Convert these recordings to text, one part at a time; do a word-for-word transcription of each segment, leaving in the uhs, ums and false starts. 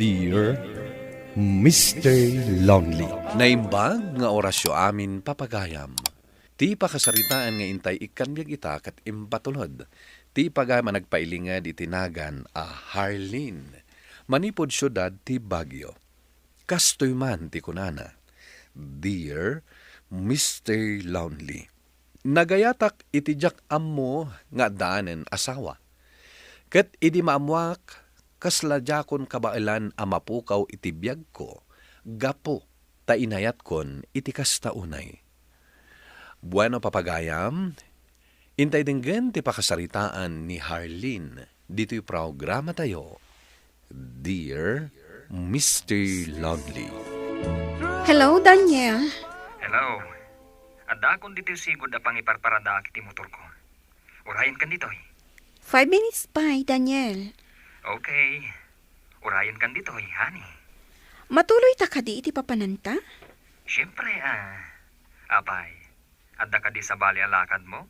Dear Mister Lonely. Naimbag nga orasyo amin, papagayam. Ti pakasaritaan nga intay ikkan biag ita ket impatulod ti pagayam a nagpailinged iti nagan a Harlene, manipud siudad ti Baguio. Kastoy man ti kunana, "Dear Mister Lonely, nagayatak iti diak ammo nga addaanen asawa. Ket idi maammoak, kasla diakon kabaelan a mapukaw iti biagko gapu ta inayatkon iti kasta unay." Bueno, papagayam, intay denggen ti pakasaritaan ni Harlene ditoy programatayo, Dear Mister Lonely. Hello, Daniel. Hello. Addaakon ditoy sigud a pangiparparadaak iti motorko. Urayenkan ditoy. Five minutes pa, Daniel. Okay. Urayenkan ditoy, honey. Matuloyta kadi iti papananta? Siempre, ah. Apay, adda kadi sabali a lakadmo?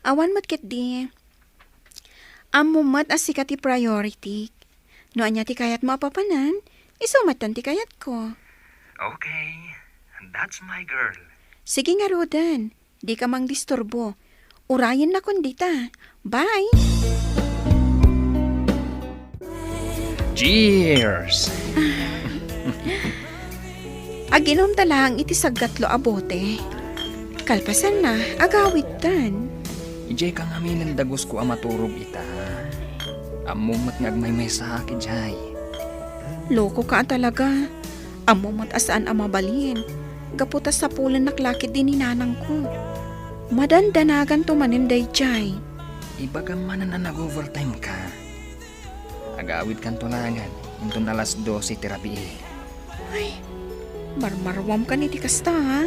Awan met ketdi. Ammom met a sika ti priority. No ania ti kayatmo a papanan, isu metten ti kayatko. Okay, that's my girl. Sige ngaruden, dika mangdisturbo. Urayennakon dita. Bye! Cheers! Aginumta laeng iti saggatlo a bote. Kalpasanna, agawidtan. Idiay ka ngamin dagusko a maturog ita. Ammom met nga agmaymaysaak idiay. Lokoka a talaga. Ammom met a saan a mabalin. Gapu ta sapulennak la ketdi ni nanangko. Madandanaganto manen daydiay. Ibagam manen a nag-overtime ka. Agawidkanto laengen inton alas dose ti rabii. Ay, marmaruamkan iti kasta, ha?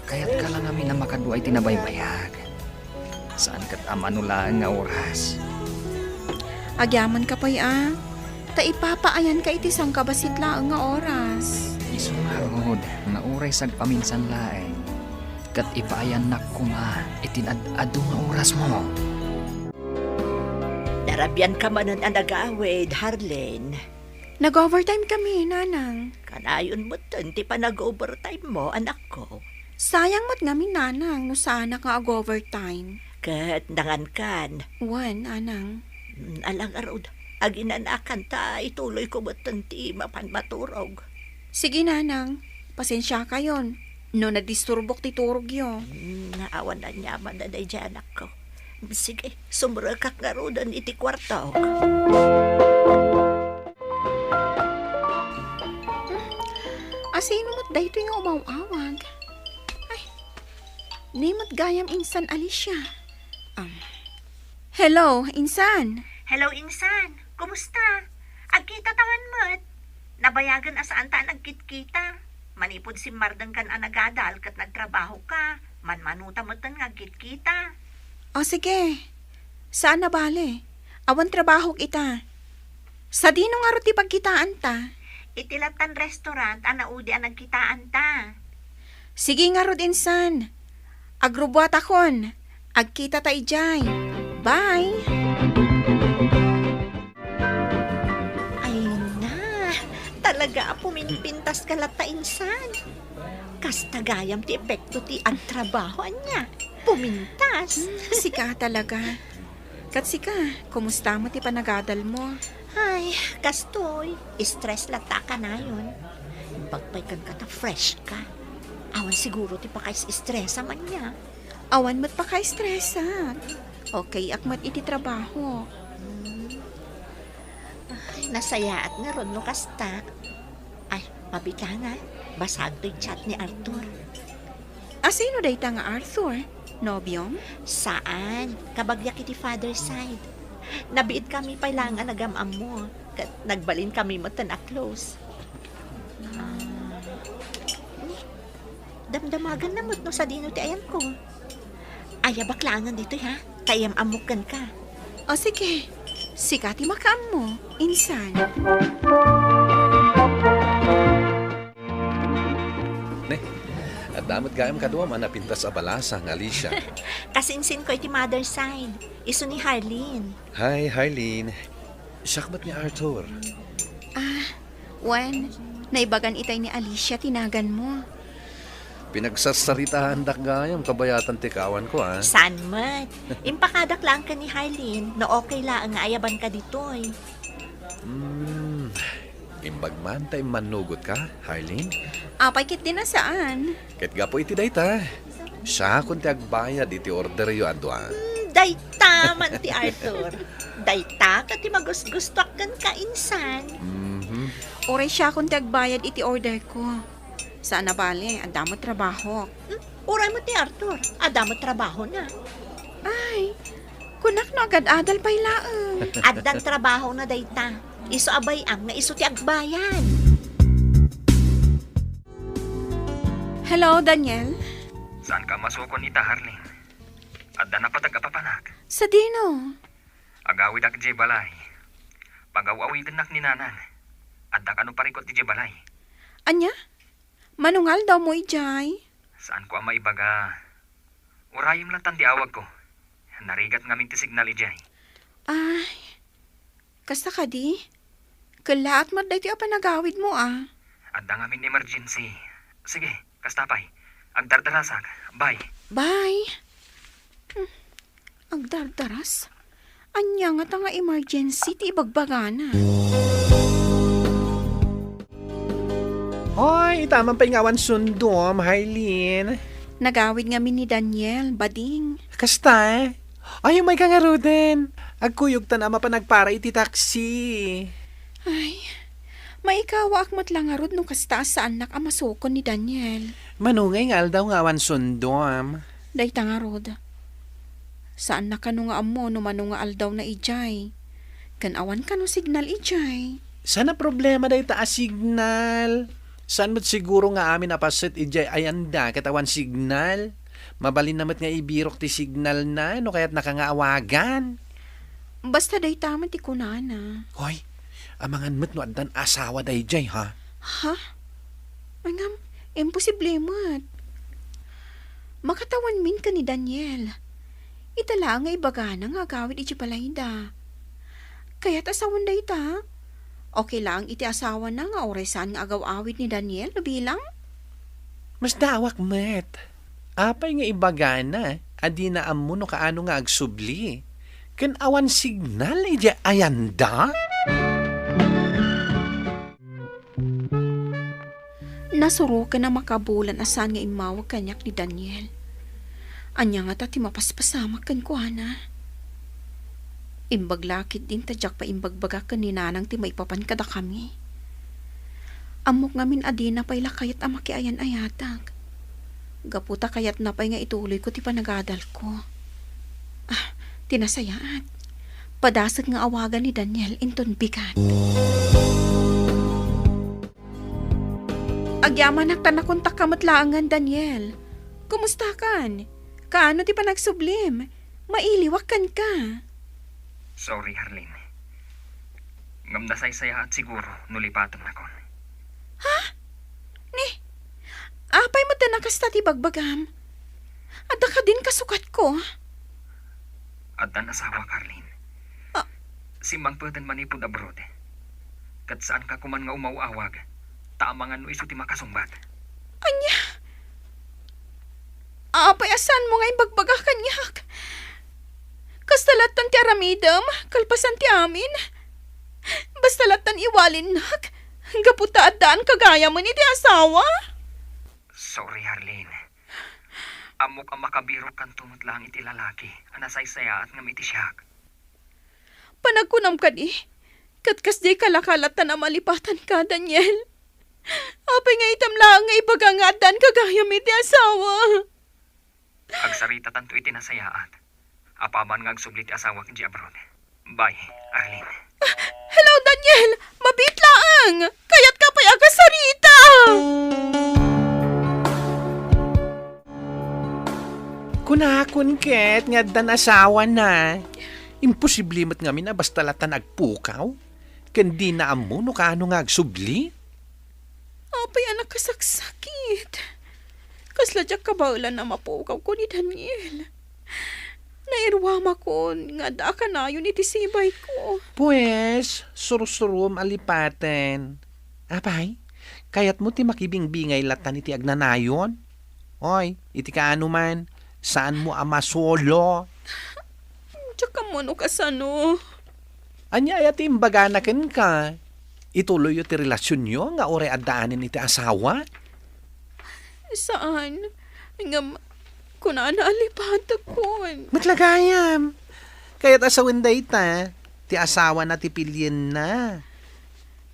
Kayatka la ngamin a makadua iti nabaybayag. Saan ket a mano laeng nga oras. Agyamanka pay a, ta ipapaayanka iti sangkabassit laeng nga oras. Isu ngarud nga uray sagpaminsan laeng, ket ipaayannak koma iti ad-adu nga orasmo. Narabianka manen a nagawid, Harlene. Nag-overtime kami, Nanang. Kanayon metten ti panag-overtime mo, anakko. Sayang met ngamin, Nanang, no saanak nga ag-overtime. Ket nangankan. Wen, Nanang. Mm, ala ngarud, aginanakan ta ituloyko metten ti mapan maturog. Sige, Nanang. Pasensiakayon no nadisturbok ti turogyo. Mm, awan aniaman a daydiay, anakko. Sige, sumrekak ngaruden iti kuartok. Asino met daytoy nga umaw-awag? Ay, ni met gayam insan, Alicia. Um, hello, insan. Hello, insan. Kumusta? Agkitatakan met. Nabayagen a saanta a nagkitkita. Manipud simmardengkan a nagadal ket nagtrabahoka, manmanuta metten nga agkitkita. O sige, saan a bale. Awan trabahok ita. Sadino ngarud ti pagkitaanta? Iti lattan restaurant a naudi a nagkitaanta. Sige ngarud insan. Agrubuatakon. Agkitata idiay. Bye! Ay na, talaga a puminpintaska latta insan. Kasta gayam ti epekto ti agtrabaho, ania? Pumintas. Hmm, sika talaga. Ket sika, kumusta met ti panagadal mo? Ay, kastoy, stress latta a kanayon. Imbag pay kenka ta fresh ka. Awan siguro ti pakaes-stressam, ania? Awan met pakaes-stressam. Okay ak met iti trabaho. Hmm. Ay, nasayaat ngarud no kasta. Ay, mabitanga, basaag toy chat ni Arthur. Asino dayta nga Arthur? Nobiom? Saan, kabagiak iti father side. Nabiit kami pay laeng a nagam-ammo, ket nagbalin kami metten a close. Ah, ni, damdamaganna met no sadino ti ayanko. Ayabak laengen ditoy, ha? Ta iyam-ammok kenka. O sige, sika ti makaammo, insan. Ne, adda met gayam kaduam a napintas a balasang, Alicia. Kasinsinko iti mother side. Isu ni Harlene. Hi, Harlene. Siak met ni Arthur. Wen, naibagan itay ni Alicia ti naganmo. Pinagsarsaritaandak gayam kabayatan ti kawanko, a. Saan met? Impakadak laeng ken ni Harleen, no okay laeng nga ayabanka ditoy. Hmm, imbag man ta immannugotka, Harleen? Apay ketdin a saan? Ket gapu iti dayta, siakon ti agbayad iti orderyo a dua. Hmm, dayta man ti Arthur. Dayta ket ti magusgustoak kenka insan. Mhm. Uray siakon ti agbayad iti orderko. Saan a bale, adda met trabahok. Hmm, uray met ti Arthur, adda met trabahona. Ay, kunak no agad-adal pay laeng. Addan trabahona dayta. Isu a bay-am nga isu ti agbayad. Hello, Daniel? Saanka a masukon ita, Harleen? Adda napateg a papanak. Sadino? Agawidak idiay balay. Pagaw-awidennak ni Nanang. Adda kano parikut idiay balay. Ania? Mano nga aldawmo idiay? Saanko a maibaga. Urayem latan ti awagko. Narigat ngamin ti signal idiay. Ay, kasta kadi? Kellaat met daytoy a panagawidmo, a. Adda ngamin emergency. Sige, kasta pay. Agdardarasak. Bye. Bye. Hmm, agdardaras? Ania ngata nga emergency ti ibagbagana? Oy, ita man pay nga awan sundom, Harleen. Nagawid ngamin ni Daniel, bading. Kasta, eh? Ay, umayka ngaruden. Agkuyogtan a mapan agpara iti taksi. Ay, maikawaak met la ngarud no kasta a saannak a masukon ni Daniel. Mano ngay nga aldaw nga awan sundom? Dayta ngarud. Saannak kano nga ammo no mano nga aldawna idiay. Ken awan kano signal idiay. Saan a problema dayta a signal? Saan met siguro nga amin a paset idiay ayanda ket awan signal? Mabalinna met nga ibirok ti signalna no kayatnaka nga awagan. Basta dayta met ti kunana. Hoy, amangan met no addan asawa daydiay, ha? Ha? Ay ngem, imposible met. Makatawanmin ken ni Daniel. Ita laeng nga ibagana nga agawid idiay balayda. Kayat a sawen dayta? Okay laeng iti asawana nga uray saan nga agaw-awid ni Daniel no bilang? Masdaawak met. Apay nga ibagana a dina ammo no kaano nga agsubli? Ken awan signal idiay ayanda? Nasuroken a makabulan a saan nga immawag kaniak ni Daniel. Ania ngata ti mapaspasamak kenkuana? Imbag la ketdin ta diak pay imbagbaga ken ni Nanang ti maipapan kadakami. Ammok ngamin a dina pay la kayat a makiayan-ayatak. Gapu ta kayatna pay nga ituloyko ti panagadalko. Ah, ti nasayaat. Padasek nga awagan ni Daniel inton bigat. Agyamanak ta nakontakka met laengen, Daniel. Kumustakan? Kaano ti panagsublim? Mailiwak kenka. Sorry, Harleen. Ngem nasaysayaat siguro no lipatennakon. Ha? Ni, apay met a nakasta ti bagbagam? Adda kadin kasukatko? Addan asawak, Harleen. Ah. Simmangpeten manipud abroad. Ket saanka koman nga umaw-awag, ta amangan no isu ti makasungbat. Ania? Apay a saanmo nga imbagbaga kaniak? Kasta lattan ti aramidem, kalpasan ti amin. Basta lattan iwalinnak, gapu ta addaan kagayamen iti asawa. Sorry, Harleen. Ammok a makabirokkanto met laeng iti lalaki a nasaysayaat ngem iti siak. Panagkunam kadi, ket kasdiay kalakalatta a malipatanka, Daniel. Apay nga itam laeng nga ibaga nga addan kagayam iti asawa? Agsaritatanto iti nasayaat. Apaman nga agsubli ti asawak idiay abroad. Bye, Harleen. Hello, Daniel! Mabiit laeng! Kayatka pay agasarita! Kunakon ket nga addan asawana. Imposible met ngamin a basta lattan agpukaw. Ken dina ammo no kaano nga agsubli. Apay a nakasaksakit. Kasla diak kabaelan a mapukawko ni Daniel. Nairuamakon nga adda a kanayon iti sibayko. Pues, sursurom a lipaten. Apay, kayatmo ti makibingbingay latta iti agnanayon? Oy, iti kaano man, saanmo a masolo? Diak ammo no kasano. Ania aya ti imbagana kenka? Ituloyyo ti relasionyo nga uray addaanen iti asawa? Saan. Ngem, kunana a lipatekon. Met la gayam. Kayat a sawen dayta, ti asawana ti pilienna.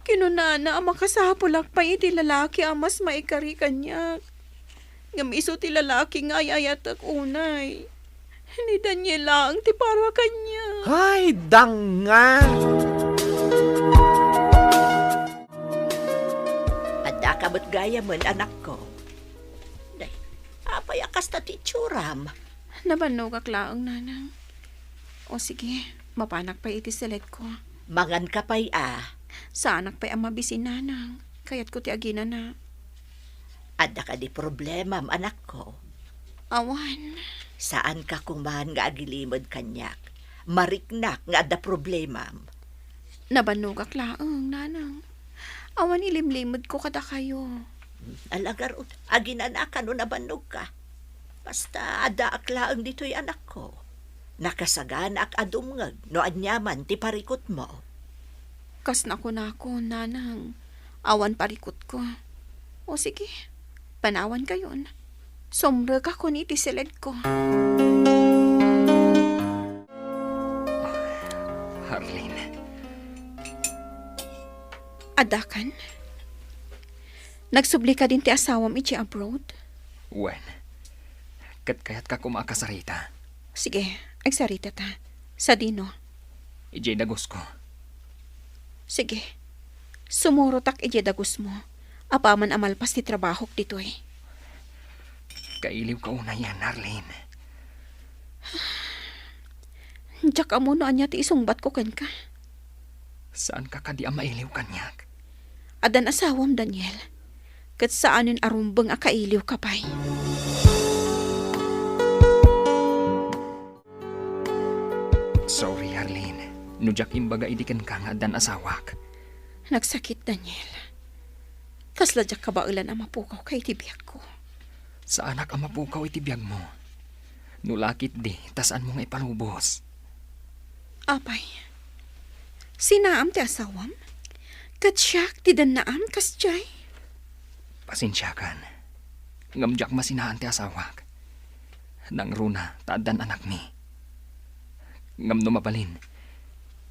Kinunana a makasapulak pay iti lalaki a mas maikari kaniak. Ngem isu ti lalaki nga ay-ayatek unay. Ni Daniel laeng ti para kaniak. Ay, danga! Addaka met gayamen, anakko. Day, apay a kasta ti itsuram? Nabannogak laeng, nanang. O sige, mapanak pay iti seledko. Manganka pay a. Saanak pay a mabisin, nanang. Kayatko ti aginana. Adda kadi problemam, anakko? Awan. Saanka koman nga agilimed kaniak. Mariknak nga adda problemam. Nabannogak laeng, nanang. Awan ilimlimedko kadakayo. Ala ngarud, aginanaka no nabannogka. Basta addaak laeng ditoy, anakko. Nakasaganaak a dumngeg no aniaman ti parikutmo. Kas nakunakon, nanang, awan parikutko. O sige, panawankayon. Sumrekakon iti seledko. Arlene. Addakan? Nagsubli kadin ti asawam iti abroad? Wen. Ket kayatka koma a kasarita. Sige, agsaritata. Sadino? Idiay dagusko. Sige. Sumurotak idiay dagusmo. Apaman a malpas ti trabahok ditoy. Kailiwka unay, Arlene. Diak ammo no ania ti isungbatko kenka. Saanka kadi a mailiw kaniak? Addan asawam, Daniel. Ket saanen a rumbeng a kailiwka pay. Sorry, Arlene. No diak imbaga idi kenka nga addan asawak. Nagsakit, Daniel. Kasla diak kabaelan a mapukawka iti biagko. Saanak a mapukaw iti biagmo. No la ketdi, ta saanmo nga ipalubos. Apay, sinaam ti asawam? Ket siak ti dannaam kasdiay? Pasensiakan. Ngem diak masinaan ti asawak. Nangruna ta addan anakmi. Ngem no mabalin,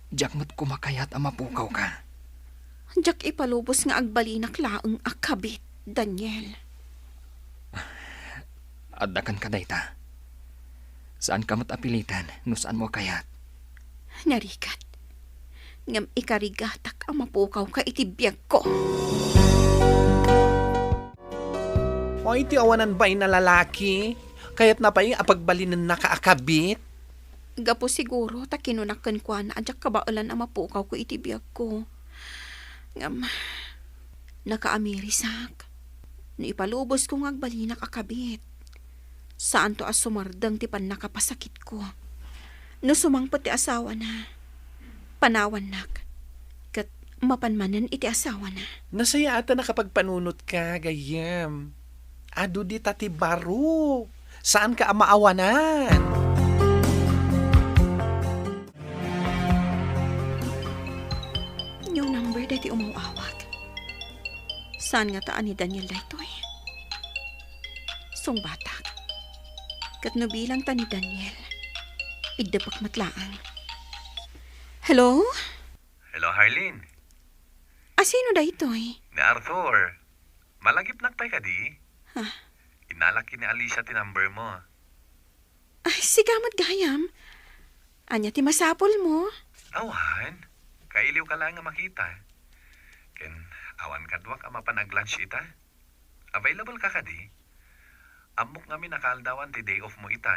diak met koma kayat a mapukawka. Diak ipalubos nga agbalinak laeng a kabit, Daniel. Adda kenka dayta. Saanka met a piliten no saanmo a kayat. Narigat. Ngem ikarigatak a mapukawka iti biagko. O, iti awanan bain a lalaki, kayatna pay a pagbalinennaka a kabit? Gapu siguro ta kinunak kenkuana a diak kabaelan a mapukawko iti biagko. Ngem, nakaamirisak. No ipalubosko nga agbalinak a kabit, saanto a sumardeng ti pannakapasakitko. No sumangpet ti asawana, panawannak, ket mapan manen iti asawana. Nasayaat a nakapagpanunotka, gayyem. Adu dita ti baro. Saanka a maawanan. New number daytoy umaw-awag. Saan ngata a ni Daniel daytoy? Sungbatak. Ket no bilang ta ni Daniel, iddepek met laeng. Hello? Hello, Harleen. A, sino daytoy? Ni Arthur. Malagipnak pay kadi? Ha? Innalak ken ni Alicia ti number mo. Ay, sika met gayam. Ania ti masapulmo? Awan. Kailiwka laeng a makita. Ken awan kaduak a mapan ag-lunch ita? Available ka kadi? Ammok ngamin a kaaldawan ti day off mo ita.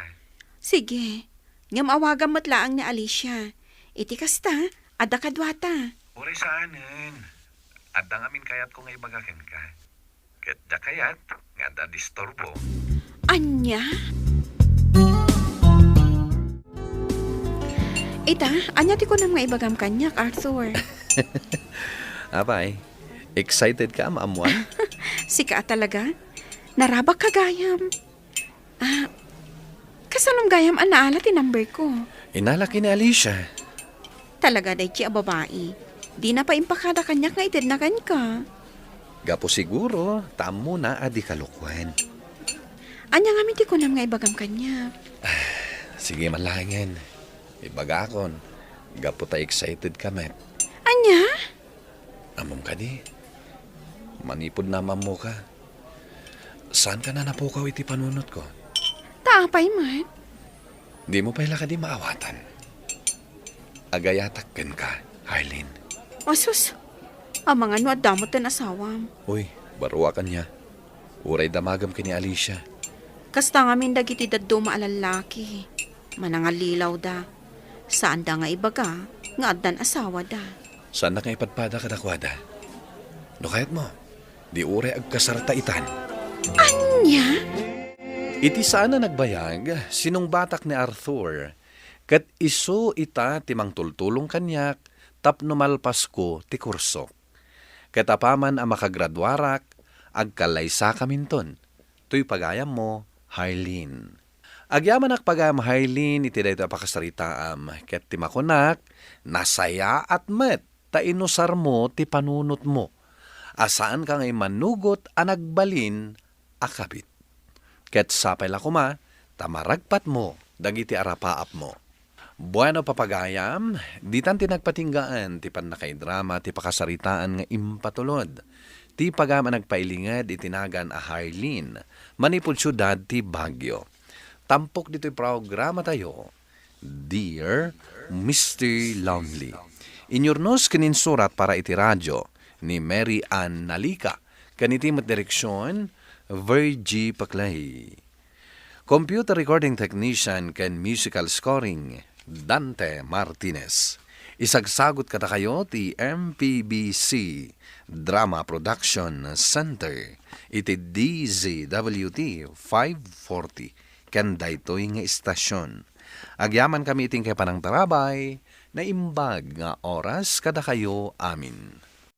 Sige. Ngem awagam met laeng ni Alicia. Iti kasta, adda kaduata. Uray saanen. Adda ngamin kayatko nga ibaga kenka. Ket diak kayat nga adda disturbo. Ania? Ita, ania ti kunam nga ibagam kaniak, Arthur? Apay, Excited ka, maammuan? Sika a talaga? Narabak ka gayam. Ah, kasanom gayam a naala ti number ko? Inala ken ni Alicia. Talaga daydi a babai. Dina pay impakada kaniak nga itedna kenka. Gapu siguro, ta ammona a di ka lukuen. Ania ngamin ti kunam nga ibagam kaniak? Sige man laengen. Ibagakon, gapu ta excited ka met. Ania? Ammom kadi, manipud naammoka, saanka a napukaw iti panunotko. Ta apay met? Dimo pay la kadi maawatan? Agayatak kenka, Harleen. Asus, amangan no adda met ti asawam. Uy, baro a kaniak. Uray damagem ken ni Alicia. Kasta ngamin dagiti dadduma a lallaki. Manangalilawda. Saanda nga ibaga nga addan asawada. Saannak nga ipadpada kadakuada. No kayatmo, di uray agkasarta itan. Ania? Iti saan a nagbayag, sinungbatak ni Arthur, ket isu ita ti mangtultulong kaniak tapno malpasko ti kursok. Ket apaman a makagraduarak, agkallaysakaminton. Toy pagayammo, Harleen. Agyamanak pagayam, Harleen, iti daytoy a pakasaritaam, ket ti makunak, nasayaat met ta inusarmo ti panunotmo, a saanka nga immanugot a nagbalin a kabit. Ket sapay la koma ta maragpatmo dagiti arapaapmo. Bueno, papagayam, ditan ti nagpatinggaan ti pannakaidrama ti pakasaritaan nga impatulod ti pagayam a nagpailinged iti nagan a Harleen manipud siudad ti Baguio. Tampok ditoy programatayo, Dear Mister Lonely. Inyurnos ken insurat para iti radio ni Mary Ann Nalica, ken iti met direksion, Virgie Paclay. Computer recording technician ken musical scoring, Dante Martinez. Isagsagut kadakayo ti M P B C Drama Production Center iti D Z W T five forty ken daytoy nga istasion. Agyamankami iti inkay panangtarabay, naimbag nga oras kadakayo amin.